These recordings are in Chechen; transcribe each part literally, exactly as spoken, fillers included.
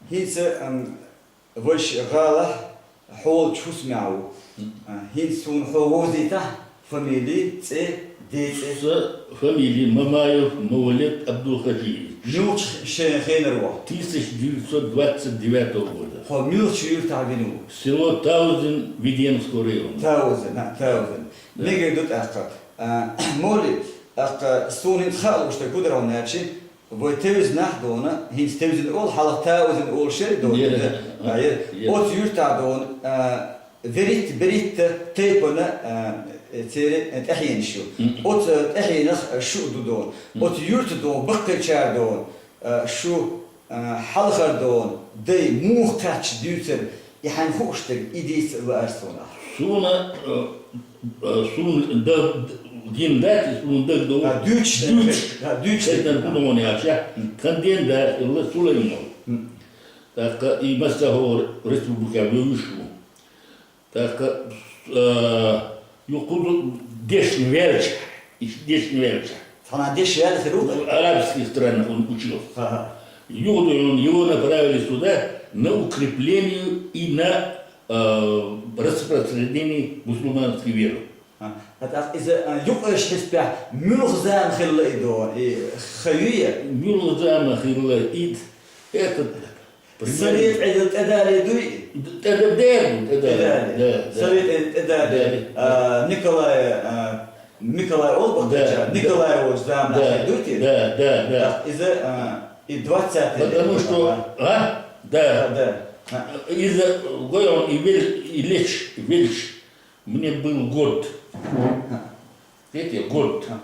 ХӀинца, ам, вайша гӀалахь хьолчу хӀусамехь ву. А, хӀинца суна хьо вовзийтахь, фамили, цӀе, ден цӀе. Сан фамили Мамаев Мавлет Абдулхаджиевич. Муьлхачу шен хенара ву? Тысяча девятьсот двадцать девятого года. Хьо муьлхачу юьртахь вина ву? Село Таузен Веденского района. Таузен, а, Таузен. Да. Мегар ду тӀаккха. А, Моли, тӀаккха суна хӀинца хаалуш тӀе кударал наьрчи, вай тевзинахь а дуна, хӀинца тевзина олу, хьалха Таузен олуш яра дуна, Яра. Иза, а, яра. Яра. Оцу юьртахь дуна, а, Веритта, беритта тайпана, а, церан, а, тӀаьхьенаш ю. Мгм. Оцу тӀаьхьенах шу а ду дуна. Мгм. Оцу юьрта дуна, баккхийчара дуна, а, шу, а, хьалхара дуна, дай муха кхаьчча дуьйцура, и хьайна хууш дерг, и дийца лаьара суна. Суна, а, а, суна д-, гина дац, суна дагадогӀу. А, дуьйцуш дерг, дуьйцуш. А, дуьйцуш дерг. Шайтан хӀун яхьа. Тхан ден да хилла Сулайман. Мгм. ТӀаккха и массахула республика вевзаш ву. ТӀаккха, а, юха кхуза дешна ваьлча, иштта дешна ваьлча. Цхьана дешна ваьлла хир ву? В арабских странах он учился. Ага. Юха дуьйна его направили сюда на укрепление и на, а, распространение мусульманской веры. А, тӀаккха иза, а, юкъерчу хьесапехь муьлха зама хилла и дуна, и хан юй? Муьлха зама хилла и, этот, Совет Ӏедал тӀедале дуй? ТӀеда-, дер ду, тӀедале. ТӀедале. Да, да. Совет Ӏедал тӀедале. Да. А, Николай, а, Николай Олбах, Да, да. Николай волчу заманахь дуй те? Да, да, да. Так, иза, а, и двадцатый Потому век, что, а? А? Да. Да, да. А. Иза гой он и вел-, и лечь, вельш. Мне был год. А. Видите, год. А.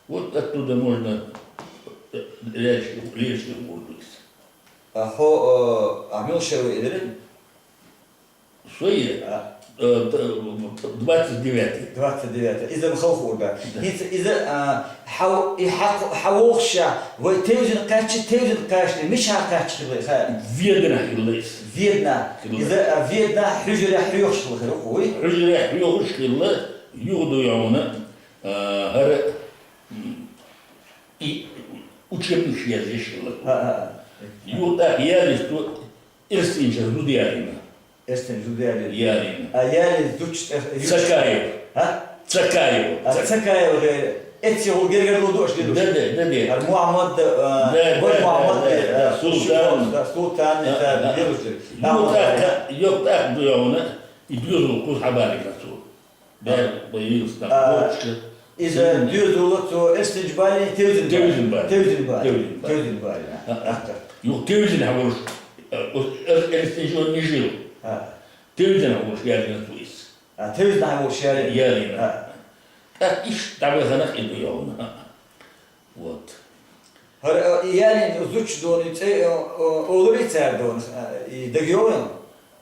Вот оттуда можно, э, лечь, лечь в воду. А хьо, э, а муьлха шера ву элира? Со я? А. Э, д-, двадцать девятый. Двадцать девятый. Иза ма хала хуур бац. Да. ХӀинца иза, а, хьо, и хьо, хьо вохуш ша, вай тевзина кхаьчча, тевзина кхаьчча, мичахь кхаьчча хилла и ха? Веданахь хилла иза. Веданахь. Хилла. Иза, а, Веданахь хьуьжарехь хьоьхуш хилла хир ву, вуй? Хьуьжарехь хьоьхуш хилла, юха ду йовна, а, хӀара, м, и учебникаш язъеш хилла. А, а, а. Юха тӀаккха ялийча, Эрсанчуьра зуда ялийна. Эрсанчуьра зуда ялийна. Ялийна. А ялийна зудчун тӀе... Цакаев. А? Цакаев. А, Цак- Цакаев же эццехула гергарло ду аша дедуш? Да, да, да, да. А Мухьаммад, а, Да, вай да, Мухьаммад, да, да, а, да, Султан. Да, Султан, А, да, а, а. дедуш. Ну, А, так, а, ёк, так, ду йовна, и доьзал кхуза хьабалийна цо. Да, А. появился там А, кочка. Иза Мгм. доьзал цо Эрсанчу балийна, Тевзина балийна? Тевзина балийна. Тевзина балийна. Тевзина балийна. Тевзина балийна. А, а. Юха Тевзина хьан волуш, э, Эр-, Эрсанчу не жил. А. Тевзина хьан волуш ялийна цо иза. А, Тевзина хьан волуш ялийна? Ялийна. А. ТӀаккха иштта дӀабахана и ду йовна. А, а. Вот. ХӀара, а, и ялийна зудчун дуна цӀе, а, а, олура цара дуна, а, и дагайовлий?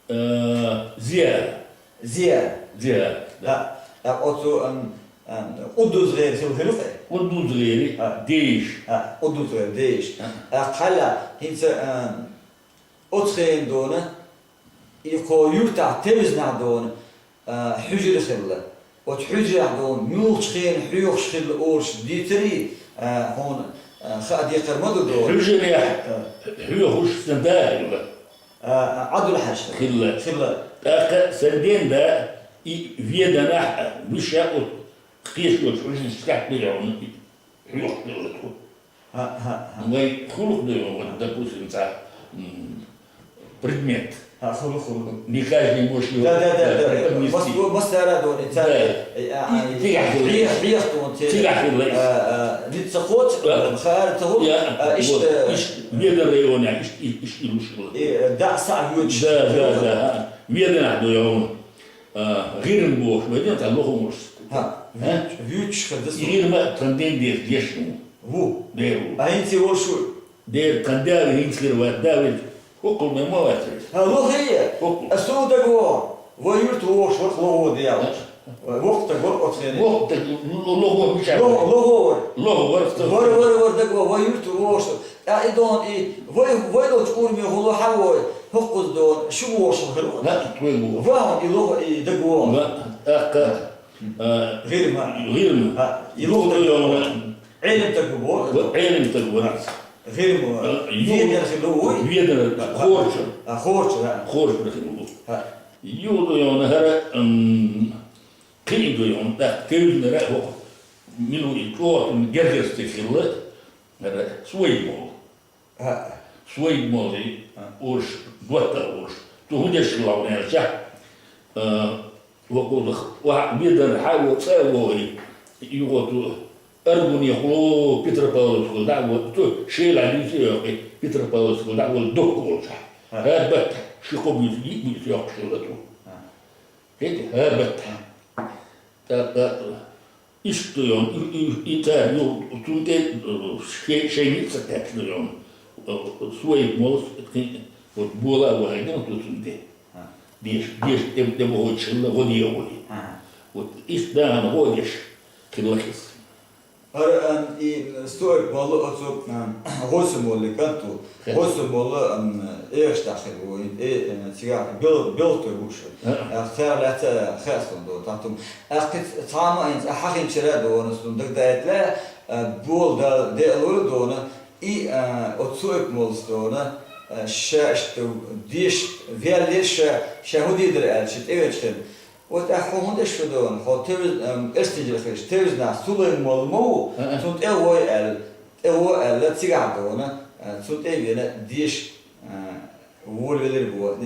Э, Зия. Зия. Зия, да. А, а, оцу, ам, ам, КъуддузгӀеран хилла хир ву-кх? КъуддузгӀеран А. ден йиша. А, КъуддузгӀеран ден йиша. А. А, хьалха, хӀинца, ам, оцу хенахь дуна, и кху юьртахь Тевзинехь дуна, а, хьуьжар хилла. Оцу хьуьжарехь дуна муьлхачу хенахь хьоьхуш хилла олуш дийцарий, а, хьуна, а, хаа декхар ма ду дуна? Хьуьжарехь А. хьоьхуш сан да хилла. А, а, Ӏабдул-Хьаьжа хилла. Хилла. Хилла. ТӀаккха сан ден да и Веданахь а, миша оцу кхечу йолчу хьуьжаршкахь а ду йовна, хьоьхуш хилла цо. ХӀаъ, хӀаъ, хӀаъ. Вай хӀуллакх ду, вот, допустим, цхьа, м, предмет. ХӀаъ, хӀуллакх, хӀуллакх. Не каждый может его Да, да, да, да. преподнести. Мас-, массара а ду, и цара, Да. э, а, И а, цигахь хилла. хьех-, хьех ду, те. Цигахь хилла. А, а, виц ца кхочу, Да. хаар ца хӀуллакх, Я, а, иштта, вот, э, иш-, Веда районе, иш-, иш-, иш-, иш-, иш-, и, э, да, са а вуьйцуш. Да, да, да. Веданахь ду йовна. А, ГӀирма бохуш, вай ден цхьа лохо волуш. ХӀаъ, А? вуьйцуш, вуьйцуш хир ду со. И ГӀирма тхан ден деза дешна ву. Ву. Дера ву. А хӀинца и волуш ву? Дера тхан да, хӀинца хир вац, да, вай хӀокхул ма вац вай. ХӀаъ, лохе я? ХӀокхул. Ас суна дагавогӀу, вай юьрта вогӀуш вара лохо де ялуш. Воккха стаг вара оцу хенахь. Воккха стаг, л-, лохо мичахь Лохо, вара? лохо вара. Лохо вара стаг. Вара, вара, вара, дагавогӀу, вай юьрта вогӀуш. ТӀаккха и дон, и вай, вай долчу урамехула хьан вой, хӀокхуза дон, шу вогӀуш хир ву. Да, твой ву. Ваха и лохо, и дагавогӀу. Да, тӀаккха, а, ГӀирма. ГӀирма. А, и лохо Лохо дагавогӀу. йовна. Ӏелим стаг ву боху? Ва Ӏелим стаг вара. ГӀирма, а, ю-, ведар хилла вуй? Ведар, а, хорча. А, хорча, да. Хорча хилла ву. А. Юха ду йона хӀара, м, кхин ду йона, тӀаккха тевзинара хӀокху, мила ву и чӀоагӀа гергара стаг хилла, хӀара Суайб-молла. А. Суайб-молла, а, уьш, Доттагӏа уьш. Цу хӀун деш хилла ву аьлча, а, вокху, ва-, ведар хьа а во, цӀа а вогӀий, юха цу Аргунехула Петропавловскла дӀа а во, цу Шелахь дуьйцу а йоккхий, Петропавловскла дӀа а волу доккха волчохь. А. ХӀара баттахь, ши-кхо буьйса, йиъ буьйса йоккхуш хилла цо. А. ХӀета, хӀара баттахь. ТӀаккха иштта йона, и, и, и цара ю-, цунна тӀе, э, шей-, шайна йиъ ца кхаьчна йона. Э, Суайб-моллас кхин, вот бола а вахийна, вот цунна тӀе. А. Деш, деш, тӀе, тӀе вахочу хилла, гӀо де а вахий. А. Вот иштта дахана гӀо а деш хилла иза. ХӀара, ам, и Суайб-молла оцу, ам, ГӀосу-моллин кӀант ву. Хе. ГӀосу-молла, ам, Ӏехаш тӀехь хир ву, и, э, цигахь бел-, белхалой бу шу. А. А, цара лаьцна хаьа суна ду, тахтум. А, кхин цхьамма а хӀинца хьахинчара а дона, суна дагадайтале, а, бола Дала деалура дона, и, а, оцу Суайб-моллас дона, а, ша иштта деш, ваьллера ша, ша хӀун дийр дара аьлла, ша тӀевеача хенахь. Вот тӀаккха хьо хӀун деш шу дона? Хьо тевз-, ам, Эрсанежара хилча, тевзина Сулайм-молла ма ву, а, а, цунна тӀе а гӀо аьлла, тӀе гӀо аьлла, цигахь дона, а, цунна тӀе а вена, деш, а, волавелира бо.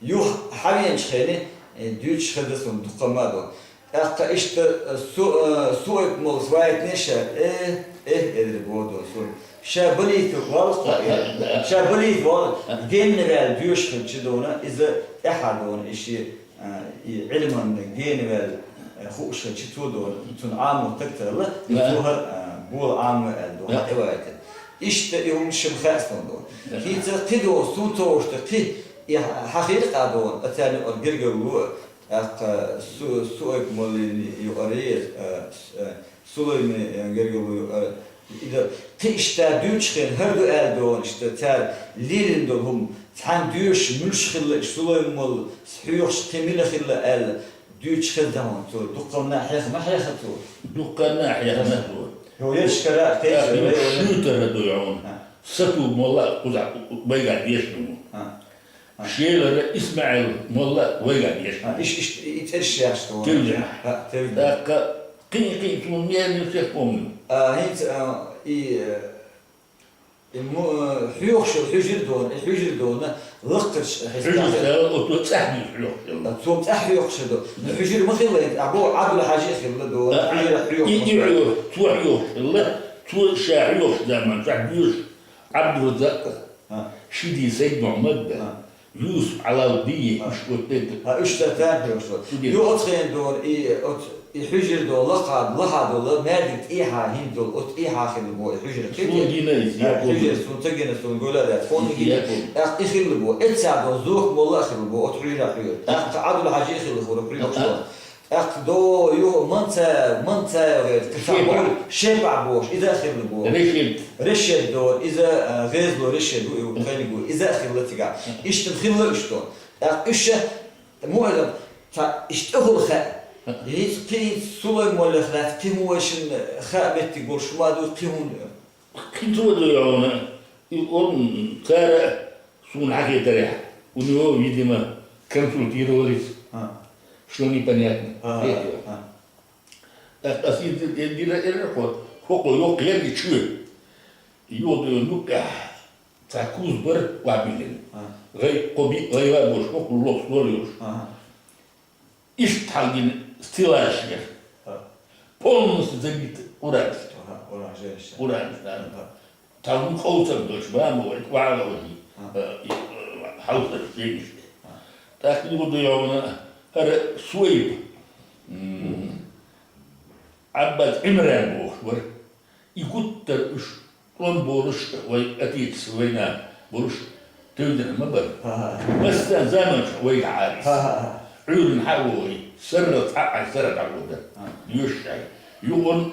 Юха хьавеанчу хенахь, э, дуьйцуш хезна суна дуккха ма а дона. ТӀаккха иштта, э, Су-, э, Суайб-моллас вайтина ша, э, э, элира бо дона суна. Ша балийта валлахь, э, ша балийта валлахь, генна ваьлла доьшуш хилча дона, иза тӀаьхьа дона, и шен а, и Ӏилманна гена ваьлла, а, хууш хилча цо дона, цунна Ӏамо таг тарло, и цо хӀара, а, бола Ӏамо аьлла дона, хьан тӀевайтина. Иштта и хӀуманаш шимма хаьа суна дона. ХӀинца кхин дона, суна товш ду кхин, и хьа-, хьан хир къа дона, ацарна юкъара гергарло, тӀаккха Су-, Суайб-моллина юкъара, а, с-, а, Сулайми, э, гергарло ю, э, и дан, кхин иштта дуьйцучу хенахь, хӀара ду аьлла дона, иштта цара лелийна долу хӀума, цхьаьна доьшуш муьлш хилла, Сулайм-моллас хьоьхуш кхин мила хилла аьлла, дуьйцуш хезна хьуна цо, дуккха а хьеха ма хьеха цо? Дуккха а хьехна цо. Йо, ешкара а кхеча, тӀаккха юха шуьйтара ду хьуна. А. Сату-молла кхузахь вайгахь дешна ву. А. А. Шелара Исмаил-молла вайгахь дешна. А, иш-, иш-, и цӀераш яхаш ду. Тевжина. А, тевжина. ТӀаккха кхин-кхин цунна мел ю всех помню. А, хӀинца, а, и, э, и му-, э, хьоьхуш йолу хьуьжар дона, и хьуьжар дона, лакхарчу хьуьжар хьестахь. Цара оцу цӀахь дуьйцу хьоьхуш йолу. А, цо цӀахь хьоьхуш йолу. Ну, хьуьжар ма хилла, а, бо Ӏабдул-Хьажи а хилла дона, а, хьуьжарах хьоьхуш. И, и хьоьхуш, цо хьоьхуш хилла, цо ша хьоьхуш заман, цӀахь доьшуш, Ӏабдурраззакъ. А. Шиди Сайд-Мухьаммад, а, Юсуп Ӏалауддин, а, уьш оцу тӀе. А, уьш ца тан хьоьхуш. Шу де. Ю оцу хенахь дона, и оцу, и хьуьжар дона, лакха, лаха долу, маьждиг тӀехьа хӀинца долу, оцу тӀехьа хилла бо, и хьуьжар. Суна гина иза, а, я хьуьжар, помню. Суна ца гина, суна гуьлла а дац. Хьуна гина. Я помню. ТӀаккха и хилла бо. Эццахь дона, Зохк-молла а хилла бо, оцу хьуьжарах хьоьхуш. ТӀаккха Ӏабдул-Хьажи а хилла хӀора хьоьхуш. А, а. ТӀаккха до юха Манцаев, Манцаев гӀерта, кхин цхьа Шепа. Бо, Шепа бохуш, иза а хилла бо. Решет. Решет до, иза, а, ГӀезало Решет ву, и ву, кхайниг ву, иза а хилла цигахь. Иштта хилла уьш до. ТӀаккха уьш ша, муъазам, цхьа иштта хуьлу хаьа. ХӀинца кхин Сулаймоллах лаьцна кхин хӀун вайшинна хаьа меттиг болуш ма ду, кхин хӀун. Кхин цо а дуй хьуна, и он цара суна хьахетарехь, у него, видимо, консультировались, а, что непонятно. А, третьего. А. ТӀаккха аса иза дира, дира, дира, хӀокхо, хӀокхо йоккха ерриг чоь. Йоду юккъехь цхьа куз бара, вабилина. А. ГӀай, кхо би-, гӀайгӀа а болуш, хӀокхо лохуш лор йолуш. Ага. Иштта хьалгина стеллажаш яра. А. Полностью забита Къуранашца. Ага, Къуран жайнаш. Къуранаш, да. Ага. Цхьа хӀума къовсам долуш, бама вай, вала вай. А. Э, и, э, хьовсар жайнаш. А. ТӀаккха юха ду йогӀуна хӀара Суайб. М. Ӏаббас Ӏимран бохуш вара. И гуттар уьш тӀом болуш, вай Отечество война болуш, тевдина ма бара. Ага. Массаран заманчохь вайга Ӏарис. Ага. Ӏуьйранна хьа а вогӀий, саррал цхьа а Ӏай сара дӀавоьдара. Ага. Доьшуш Ӏай. Юкъан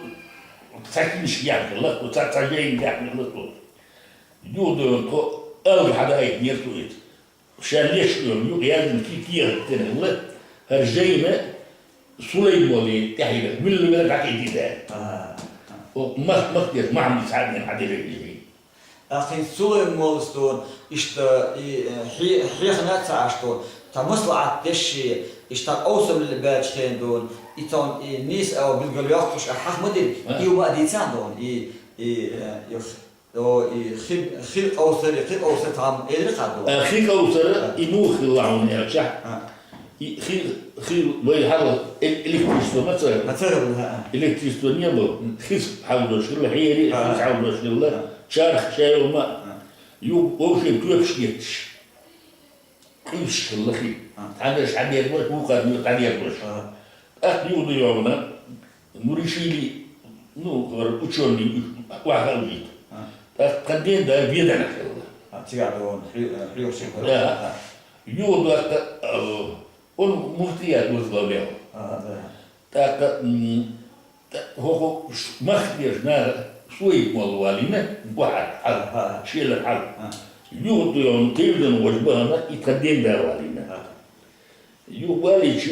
цхьа киншка яхъелла, цхьа, цхьа жайна яхъелла цо. Юха доьгӀна тхо алга хьадаийтинера цо иза. Ша леш йолу юкъ яздина кхин кехат тера хилла, хӀара жайна Сулаймоллин тӀаьхьенах милла вела дӀакхийдийта аьлла. А, а. Оха мах-, мах деш, Махьмад Исхьакъ ден хьан дерриг дийхьий. ТӀаккха хӀинца Сулайман-моллас дона, иштта, и, э, хье-, хьехна ца Ӏаш дона, цхьа маслаӀат деш, иштта къовсам баьча хенахь дона, и цхьа и нийса ава билгал йоккхуш а хьаха ма дина, А. и ма а дийцан дона, и, и, э, и, о, и хи, хи къовсар, и хи къовсар цхьа ма элира хьа дона. А, хи къовсар, А. и муха хилла хьуна аьлча? А. И хи, хи вай хьала э-, электричество ма ца. Ма ца хилла, а. Электричество не было. М. Хиз хьалдош хилла, хьери, А. хиз хьалдош хилла, А. чарх шайо ма. А. Юг вовшийн тоьпаш гетташ. Къуьйсуш хилла хи. А. Хьанаш хьадер дош, вукхар муьйр хьадер дош. А. ТӀаккха юг ду йогӀна, ну, решили, ну, говорю, учёные, уж, ваха уж. А. ТӀаккха тхан ден да ведана хилла. А, цигахь дона, хьи-, э, хьоьхуш хилла. Да. Юг доаккха, э, Он муфтият возглавлял. Ага, да. ТӀаккха, м, тӀа-, хӀокху ш-, махкера наха Суайб-молла валийна, бухьара, хьала, Ага. шелара хьала. Ага. Юха дуьйхьун тевдана вожа бахана, и тхан ден да валийна. Ага. Юха валийча,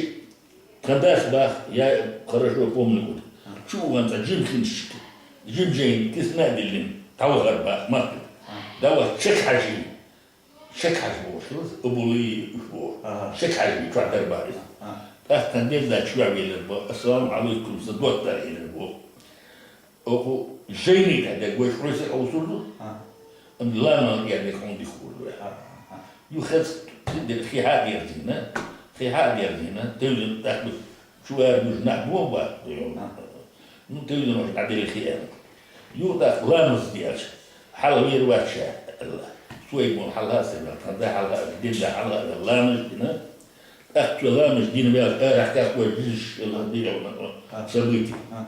тхан дас бах, я хорошо помню вот. Ага. Чу ван цӀа жим хинчашка, жим жайна кисна а диллина, дӀавахар бах, махкара. Ага. ДӀавахча чекхьажий. Шекхьаж бохуш хилла, Абулай уьш боху. Ага. Шекхьаж чохь дара бах иза. Ага. ТӀаккха тхан ден да чоь велира боху, «Ассаламу Ӏалайкум, сан доттагӀа», элира боху. Оха жайни тӀе дерг вай шуьйса къовсур ду? Ага. Амма ламан тӀе дерг хьуна дихур ду. Ага. Ю хез хи дерг хи хьа а дерзийна, хи хьа а дерзийна, тевзина тӀаккха Чу ара буьжу нах боху бах, дойла. А. Ну, тевзина ваш дӀаделла хи аьлла. Юха тӀаккха ламаз де аьлча, хьалха вер вац ша, аьлла. Суайб-молла хьалха а сема, тхан да хьалха а, ден да хьалха а, ламаз дина. ТӀаккха цо ламаз дина ваьлча, арахь тӀаккха вай бизаш хилла, дийна ван, А. событие. А.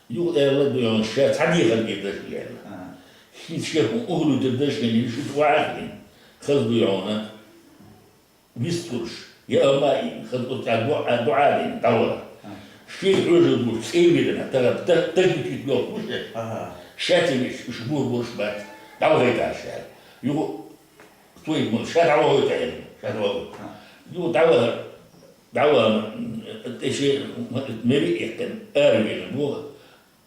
Юха аьлла, дойла, ша цхьа дехар де даш аьлла. А. ХӀинца ша хӀун ухалуьйтур даш хилла, шу тӀе ваӀа хилла. Хаза дойла. Вистхуьлуш, я ма и, хаза оцу тӀехь дуӀа, дуӀа дина, дӀаваха. А. Шен хьожа гуш цӀе вирина, тахана та-, тахана чуьйта йолуш ву ша. Ага. Ша ца веш, уьш бур-бурш бац, дӀавахийтар ша. Юха Суайб-молла ша дӀавахойту аьлла, ша дӀавахойту. А. Юха дӀавахар, дӀавахана, тӀе шен мери а эккхина, ара вирина, боху.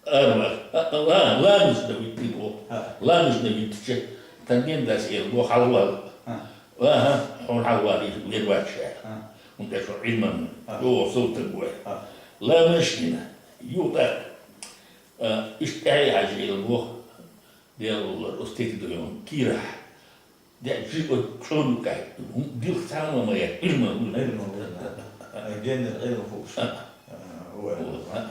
Арма. А, а, ла-, ламазна витти боху. А. Ламазна виттича, тхан ден дас эр боху, хьалхавала. А. Аха, хьуна хьалхавала, вер вац ша. А. ХӀунда аьлча Ӏилман, А. чӀогӀа сов стаг ву. А. Ламаз дина. Юха тӀаккха, а, иштта тӀаьхье хьажа эр боху, Делан уллара, оцу тетиг дойла, кийрахь. Де, жи, оцу чӀогӀа юкъахь, хӀун, дилха цхьа а ма яц, Ӏилман ву. Ӏилман ву, да. Геннара Ӏилма хууш. А. А, ой. Вот, а.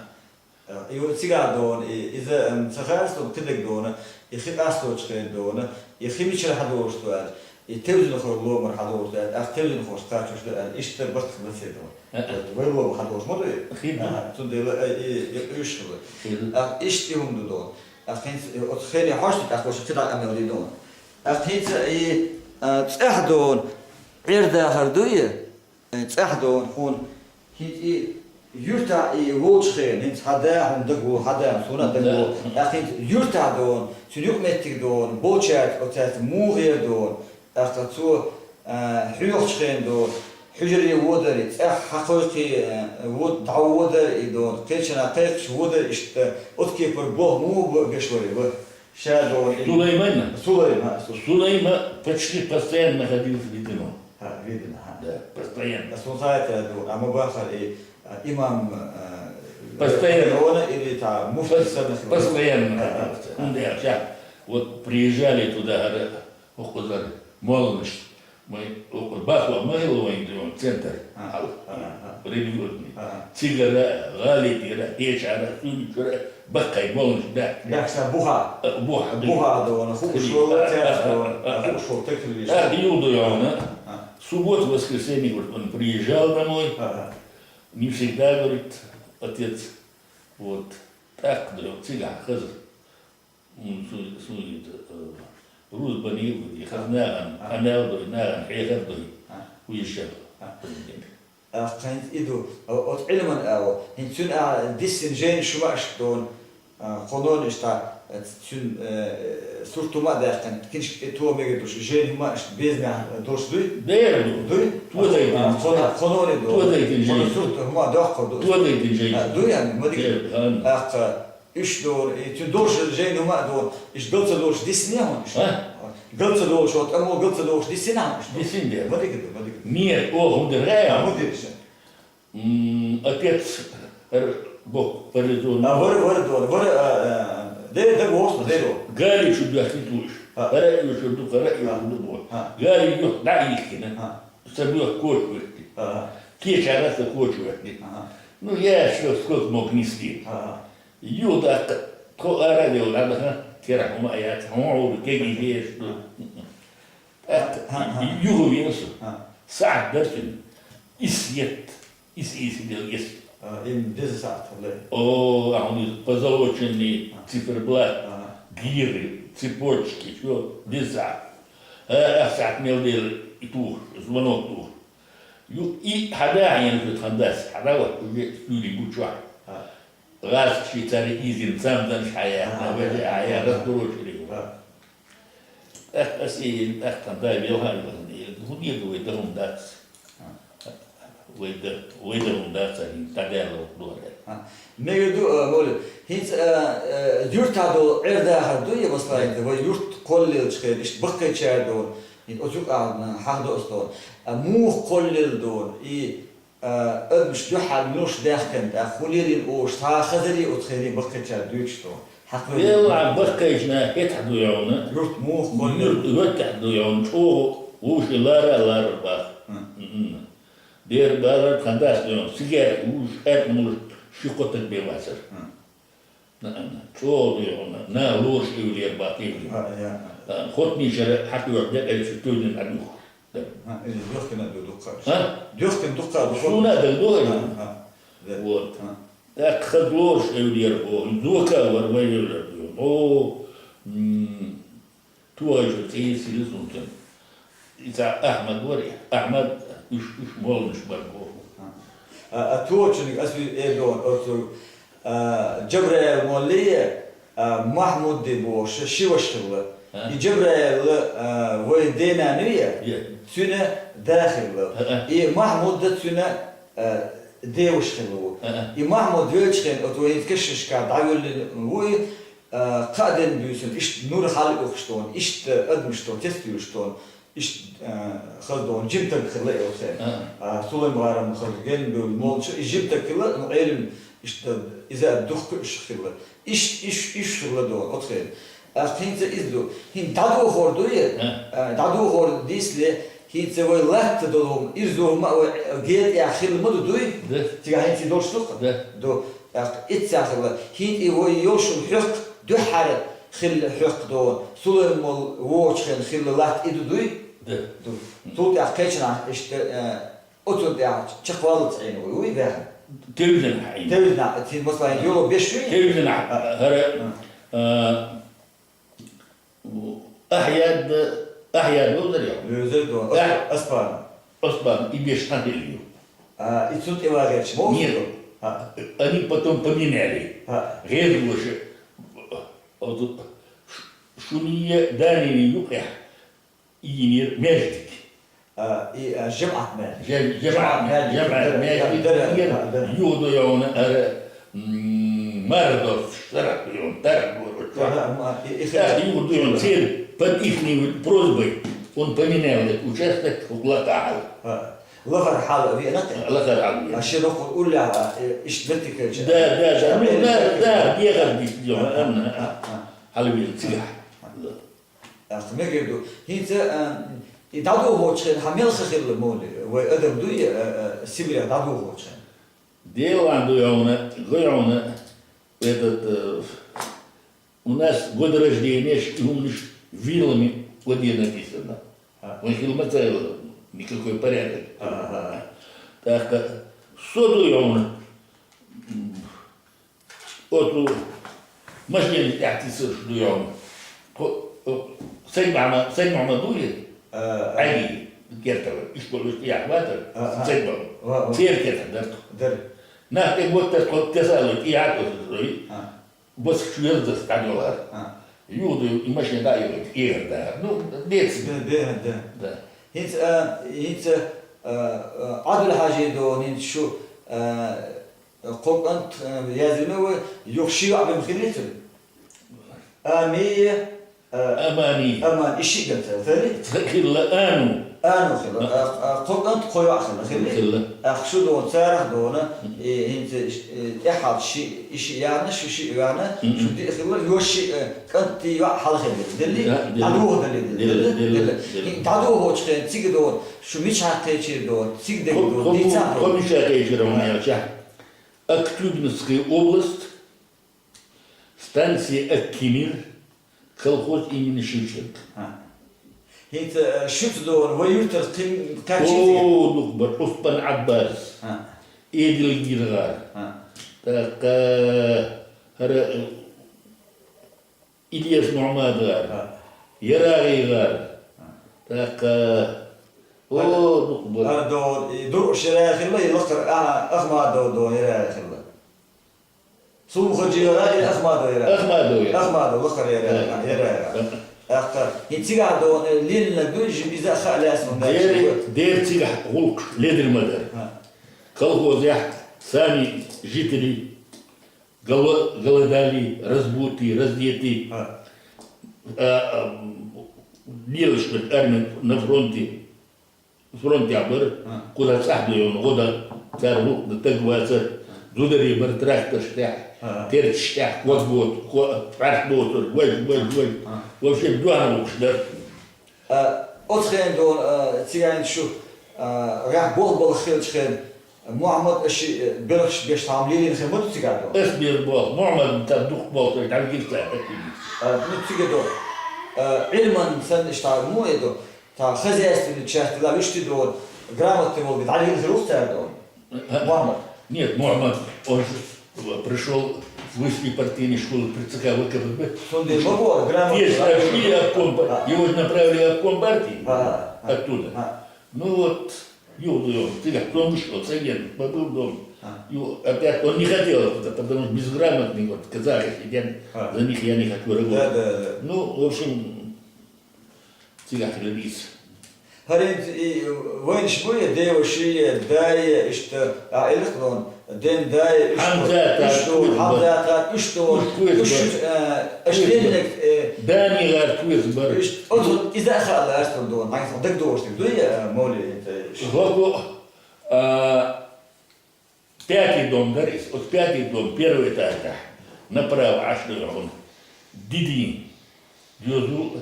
И вот цигахь дона, и, иза, м, ца хаьара суна кхидерг дона, и хи къасточу хенахь дона, и хи мичара хьадолуш ду аьлла, и тевзанхойн ломара хьадолуш ду аьлла, тӀаккха тевзанхоша кхачош ду аьлла, иштта барт хила ца дона. А. Вай лома хьадолуш ма ду и? Хи ду. Ага, цундела, э, и, и, и, уьш хила. Хи ду. ТӀаккха иштта и хӀума ду дона. ТӀаккха хӀинца, э, оцу хенахь хьожа тӀаккха ваша кхидӀа къамел дий дона. ТӀаккха хӀинца и, а, цӀехь дона, Ӏер-дахар дуй, э, цӀехь дона хьуна. ХӀинца и юьртахь и волчу хенахь, хӀинца хьан да хьуна дагаволу, хьан да суна а дагаволу. Да. ТӀаккха хӀинца юьртахь дона, цуьнан юкъаметтиг дона, болчаьрца оцаьрца муха гӀера дона. ТӀаккха цо, а, хьоьхучу хенахь дона, хьуьжаре водарий, цӀехь хьакхойкхий, а, вод-, дӀаводарий дона, кхечанхьа кхайкхаш водарий иштта, оцу кепара болх муха беш варий ва? Ша дона и Сулайман? Сулайма, Су- Сулайма почти постоянно находился в Веденном. Ха, Веденном, ха. Да, постоянно. Ас хӀун сайта ду, а ма бахар и, а, имам, а, Постоянно. района или та муфти Пос-, санна хилла? Постоянно А, находился. а, а. ХӀунда аьлча, вот приезжали туда, говорят, охкузар, молодость. Мы, о, Бахо, ма хилла вайн центр, А, хьал, а, а. религиозный. А, а. Цигара, ГӀалитӀера, Хечара, Суьйчара, баккхай молланаш баьхкина. Баьхкина буха. Э, буха, да. Буха дона, хууш волу, цаьрца дона, хууш волу, текхилвеш. ТӀаккха юха дойла, А. суббота, воскресенье, говорит, он приезжал домой. А, а. Не всегда, говорит, отец. Вот. ТӀаккха дойла, цигахь хаза. М, су-, су-, э, рузбане а вуьту, хаза нахана, А. къамел дой, нахана хьехар дой, А. вуьйш. А. ТӀаккха хӀинца и ду, о-, оцу Ӏилман ала, хӀинца цуьнан а диссина жайна шу ма аша дона, а, кхо нона иштта, э, цуьнан, э, сурт хӀума а даьккхина, киншка тӀе тоха мегар долуш, жайна хӀума аша безамехь долуш дуй? Дера ду. Дуй? Тодайтина. А, кхо но-, кхо нона ду. Тодайтина жайна. Кхо сурт хӀума доккхур ду. Тодайтина жайна. А, дуй, а, ма дика. Дера, хан. ТӀаккха, Уьш дора, и цуьнан долуш жайна хӀума а дора. Иштта гал ца долуш диссина хьуна уьш? А? Гал ца долуш, вот, аммо гал ца долуш диссина хьуна уьш? Диссина дера. Ма дика ду, ма дика ду. Нет, оха хӀун дера гӀайгӀа? ХӀун дира ша? М, отец р-, бо-, парализованный. А, вара, вара дора, вара, а, а, де, де, вос, де, вос. Гали чу доьхкий луш. А. Хара юшур ду, хара юшур ду бо. А. Гали юх, да, ихкина. А. Са бух кочу вехти. А. Кечара са кочу вехти. А. Ну, я ещё сколько мог нести. А. Юха даккха, тхо ара а девлла, дӀадаха, кера хӀума а яц, хьуна гӀур кегий деш ду. ТӀаккха юха веана со. СаӀат дара цуьнан. Исс етта, исс ийсадала исс. А, им деза саӀат хилла. О, а хьуна иза позолоченный циферблат, гиры, цепочки, всё, деза саӀат. А, ах саӀат мел дела и тухуш, звонок тухуш. Ю, и хьада хьена хӀуьтту хан дас, хьада вахт уже стули бу чохь. ГӀазкхий цара изина цамзанаш хьаяьхна, вежа хьаяьхна, раскурочили. ТӀаккха ас и, тӀаккха тхан дай велха а велхана, и хӀун дийр ду вай дахун дац? Вай да, вай дахун дац, а хӀинца дӀадаьлла вахт ду хӀара. Мегар ду, а, Мовлид, хӀинца, а, а, юьртахь долу Ӏер-дахар ду я, масала, хӀинца вай юрт кхоллаелчу хенахь, иштта баккхийчара долу, хӀинца оцу юкъахь хьахдо ас долу. А муха кхоллаелла долу, и А, адамаш дуьххьара муьлш даьхкина тӀаккха, хӀун лелийна олуш, цхьа а хазарий оцу хенахь баккхийчара дуьйцуш ду. Хьакхавелла. Делахь баккхийчу наха хӀетахь ду йовна. Юрт муха кхоллаелла. Юрт хӀеттахь ду йовна, чӀогӀа вовшийн лара а лара баха. М. М-м. Дера бара тхан дас ду йовна, сигара вуьйш, аьркъа мулуш ши-кхо стаг бен вацара. М. На, на, чӀогӀа ду йовна, наха лоруш эвлера баха тевлина. А, я, а. А, хотничара хьакхоьхьу декъелчу туьйдина Ӏадух. Да. А, иза доьхкина а ду дуккха. А? Доьхкина дуккха а ду. Суна а дагадогӀу иза? А, а. Да. Вот. А. ТӀаккха хаза лоруш эвлера боху. Зока а вара вай эвлара ду. О, м, тухайчуьра цӀе йисина сунтан. Иза Ахьмад вара и. Ахьмад, уьш, уьш молланаш бара боху. А, а, а, тохачунга ас вуьйр эр ду оцу, а, Джабраил моллий, а, Махьмудди бохуш, ши ваша хилла. А. И Джабраил, а, вайн денана вия, я, цуьнан да хилла. А, а. И Махьмудда цуьнан, а, деваша хилла ву. А, а. И Махьмуд велча хенахь, оцу вайн кешнашка дӀавоьллина ву и, а, кхаа ден буьйсанна, иштта нур хьалаоьхуш долу, иштта адамаш долу, тесна туьйлуш долу, иштта, а, хаза долу, жима стаг хилла и оцу хенахь. А. А, Сулайм-ГӀарам хаза генна буьйлу молча, и жима стаг хилла, ну, Ӏелим иштта иза дукха кхуьуш хилла. Иш, иш, иш хилла долу оцу хенахь. ТӀаккха хӀинца иза ду. ХӀинца дӀадохор ду я? А. А, дӀадохор дийцале, хӀинца вай латта долу хӀума, ирзо хӀума а вай гетӀехь хилла ма ду, дуй? Да. Цигахь хӀинца и долуш ду-кх? Да. Ду. ТӀаккха иццехь хилла. ХӀинца и вай йолуш хьоькх дуьххьара хилла хьоькх долу. Сулайман вочу хенахь хилла латта и ду, дуй? Да. Ду. Цул тӀаьхьа кхечанхьа иштта, э, оцунна тӀехь чекхваллалц Ӏийна вай, вуй баьхна? Тевзанахь Ӏийна. Тевзанахь, цуьнан масала йоло беш вуй? Тевзанахь, а, хӀара, а, Ахьяд, Ахьяд вовзар ю? Вовзар ду. Ахь-, Оспан. Оспан, и беш хьан хилла ю? А, и цунна тӀе вагӀерча вовзар ду? Нет. А. Они потом поменяли. А. ГӀезалоша, оцу Ш-, Шуния Даниевна юкъехь йинера маьждиг. А, и, а, жамаӀат маьждиг. Жа-, жамаӀат маьждиг, жамаӀат маьждиг. Дара, дара, дара. Юха ду йовна ара, м, Мардорф, Сарах ду йовна, Тарах ду йовна. Ага, м, а, и, и, тӀаккха юха ду йовна церан, под ихней просьбой он поменял этот участок, хӀокху лакхахьал. А, лахара хьал веана те? Лахара хьал веана. А, шен рокъо уллехь, а, и, иштта меттиг хилча. Да, да, да. Ну, да, да, дегӀар диш йовна, а, а, а, хьал веана цигахь. А, а. Да. ТӀаккха мегар ду. ХӀинца, а, и дӀадохочу хенахь мел хан хилла муьлхха, вай адам дуй, а, а, Сибрехь дӀадохочу хенахь? Делан ду йовна, ду йовна, этот, э, у нас год рождения-ш и хӀуманаш вилами воде написано. А. Вайн хилла ма ца хилла, никакой порядок. А, а, а. ТӀаккха со ду йовна. Оцу машенаш тӀехь тиссарш ду йовна. Кхо-, о, Сайд-Мохьмад, Сайд-Мохьмад ву и? А, а. Ӏаьли, Кертера. Ишколе тӀехь вацара? А, а. Сайд-Мохьмад. Ва, ва. Церан кертахь дара тхо. Дара. Нах тӀе гӀоттара тхо, тесалой, тӀехьа а тосуш дой. А. Басахь чу яздарца дӀадолхара. А. Юха ду и машен дӀа а йолуьйту, эгӀар дахара. Ну, деций. Да, да, да. Да. ХӀинца, а, хӀинца, а, а, Ӏабдул-Хьажи ду, хӀинца шу, а, Кхо кӀант, э, яздина вай, юха ши йоӀ бен хилла цун. Амия, э, Амани. Аман, и ши кӀант, э, хилла. Хилла Ану. Ану хилла. А, а, кхо кӀант, кхо йоӀ хилла, хилла. Хилла. Ах шу дона, царах дона, э, хӀинца, э, тӀехьа ши, и ши яна, шу ши вана, шу диъ хилла, йо ши, э, кӀант, йоӀ хьалхе дилла. Дилли? Да, дилла. ДӀадуха дилла, дилла, дилла, дилла, дилла. ДӀадуха вочхен, цига дона, шу мича кхечир дона, цига дег дона, дийца дона. Кхо мича кхечир, а, Актюбинская область, станция Аккимир, колхоз имени Шевченко. А. ХӀинца, э, шуца дона, вай юртара кхин кхаччийца? О, дукха бар, Устпан Ӏаббас. А. Эдилгиргар. А. ТӀаккха, э, хӀара, э, Ильяс Мухьмадгар. А. ЯрагӀигӀар. А. ТӀаккха, о, дукха бар. ХӀара дона, и Дуръуш ярагӀа хилла, и лакхара, а, Ахмадов дона ярагӀа хилла. Сулхаджи яра или Ахмадов яра? Ахмадов яра. Ахмадов, лакхара яра, яра, яра. ТӀаккха, хӀинца цигахь дона, э, леллинарг дуй, жим иза а хаа лаьца хӀума даьлча. Дера, дера цигахь гӀуллакхаш ледара ма дара. А. Колхозехь сами жители голо-, голодали, разбути, раздети. А. А, а, лелаш бара арми на фронте. Фронтехь бара, кхузахь цӀахь ду йолу гӀо дан, цара гӀуллакх дан таг вацара, зударий бара тракторш тӀехь, терташ тӀехь, ког боцу, ко-, цӀарш боцург, вай, вай, вай. Вообще, дуьхьал гӀуллакхаш дара. А, оцу хенахь дона, а, цигахь шу, а, гӀехь болх балха хилчу хенахь, Мухьаммад а ши, э, белхаш беш цхьа хӀума лелийна хир ма ду цигахь дона? Ас бер болх, Мухьаммад тӀа дукха болх дӀавигира цара. А, ну, цига дона. А, Ӏилман санна иштта муха э ду? Та хозяйственный часть дела вуьшти дона, грамотный волга дӀавигна хир ву цара дона? Мухьаммад. Нет, Мухьаммад, он же пришёл с высшей партийной школы при ЦК ВКПБ. Цундела ма боху, грамотный. Есть, а, и обком пар-, его же направили в обком партии. А, а, а. Оттуда. А. Ну вот, юха ду йолу, цигахь цомгуш йолу, ца гена, ма бу дона. А. Ю-, опять он не хотел оттуда, потому что безграмотный, вот, казахи сидят, за них я не хочу работать. Да, да, да. Ну, в общем, цигахь хила дийца. ХӀара хӀинца и вайнаш бу я деваши, я да я, иштта, а, элхлон, ден да я, иштта, Хьамзата, иштта, Куьйсбар. Хьамзата, иштта, Куьйсбар. Уьш, э, аш Куьйсбар. Деннег, э, ДанегӀар Куьйсбар. Иштта, оцу иза а хаалла аш ду дона, хьайна сан дагадогӀуш дерг ду я, э, Мовли, хӀинца, иштта. ХӀокху, а, Пятый дом дара иза, оцу пятый дом первый этажехь, направо Ӏаш ду хьуна. Дидин доьзал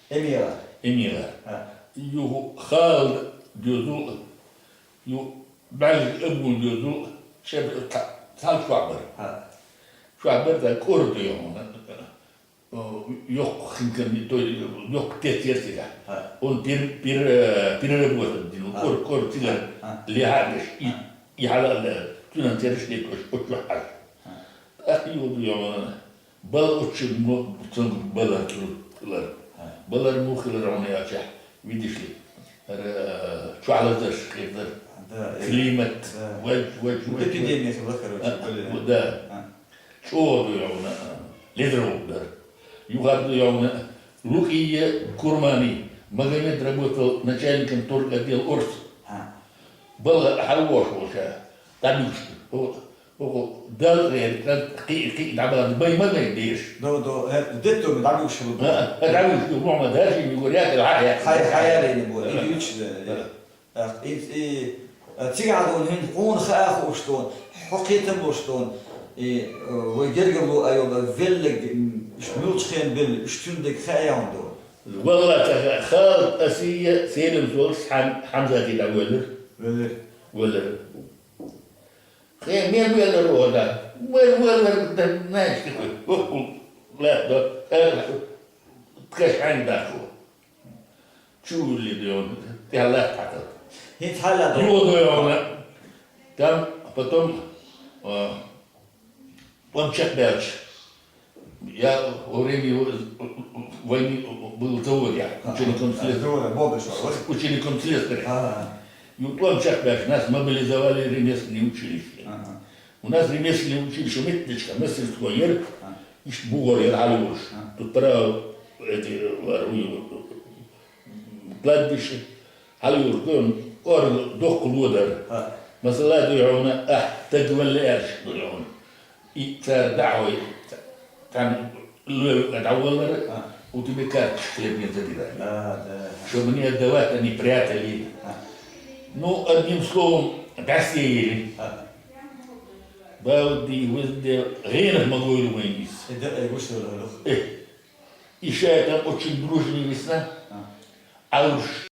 а, Эмира. Эмира. А. Юха Халда доьзал а, ю бӀаьрг Абун доьзал а, шен цхьа, цхьа чохь бара. А. Чохь бара, дан кӀора ду хьуна. Э, йоккха хинкарни, то есть, йоккха тетера цигахь. Ха. Он пер-, пер-, э, переработать дина, Ха. кор-, кор цигара Ха. лехьа а деш, и, Ха. и хьала а ле, цуьнан тераш летош, оцу чохь Ӏаш. Ха. ТӀаккха юха ду йогӀана, бала оцу чу мо-, цуьнга балар хилар. Ха. Балар муха хилар хьуна аьлча, видишли, ара, чохь лазарш хир дара. Да, э, Климат, да. вай, вай, Ну, вай, эпидемия хилла, короче, А, были. вот, да. А. ЧӀогӀа ду йогӀана, ледара гӀуллакх дара. Юха ду йогӀана, Лукъия Курмани, Магомед работал начальником торготдела Орс. А. Балха хьалвош волча, дӀабуьгуш. О, о, о, Далла гӀерта, кхин, кхин дӀабахана, бай ма бай деш. До, до, э, детто дӀабуьгуш хилла. А, а, дӀабуьгуш, ю, Мухаммад Хашим, ю, гори, яхар, хьа, хьа. Хьа, хьа, яре не было. И, и, А, и, и, а, цигахь дуна хӀинца хьуна хаа хууш дуна, хьо кхетам болуш дуна, и, а, вай гергарло а йолу веллаг, м, уьш муьлхачу хенахь белла, уьш цуьнан дерг хаа яхна дуна. Валла, ца хаа, Халат Асия, Селим Солтас, Хьам-, Хьамзати дӀавоьллира. Веллира. Воьллира. Хе, мел веллира оха да? Вай веллира, да, знаешь, такой, оху, ладно, э, ткаш хьайн даху. Чу вуьллий дуьйна, тӀехь лаьтта хьакхалта. ХӀинца хьалла ду. Юха дуьйна. Там потом, а, он чекхбаьлча, я во время его, войны был в заводе, Ага. учеником А, слесаря. Завода, Болдышева, вот. Учеником слесаря. Ага. И вот он чекхбаьлча, нас мобилизовали в ремесленное училище. Ага. У нас ремесленное училище, меттигашка, мастерской яра, А. иштта бугӀар яра хьалаволуш. А. Тут право, эти, вар, у, кладбище, хьалаволуш, кхоьру доккха ло дара. А. Масала, дуй хьуна, ахь таг валла аьлча, дуй хьуна. И цара дӀахьой, цхьана лоьвиг дӀаваллара, а, у тебе карточка хлебная забирали. А, да. Чтобы не отдавать, они прятали. А. Ну, одним словом, дӀасеяли. А. Бауди, везде, гӀенах ма гойла вайн из. Э, да, э, вуш вала хьалух. Э, и шайтан очень дружный весна. А. Ӏа уж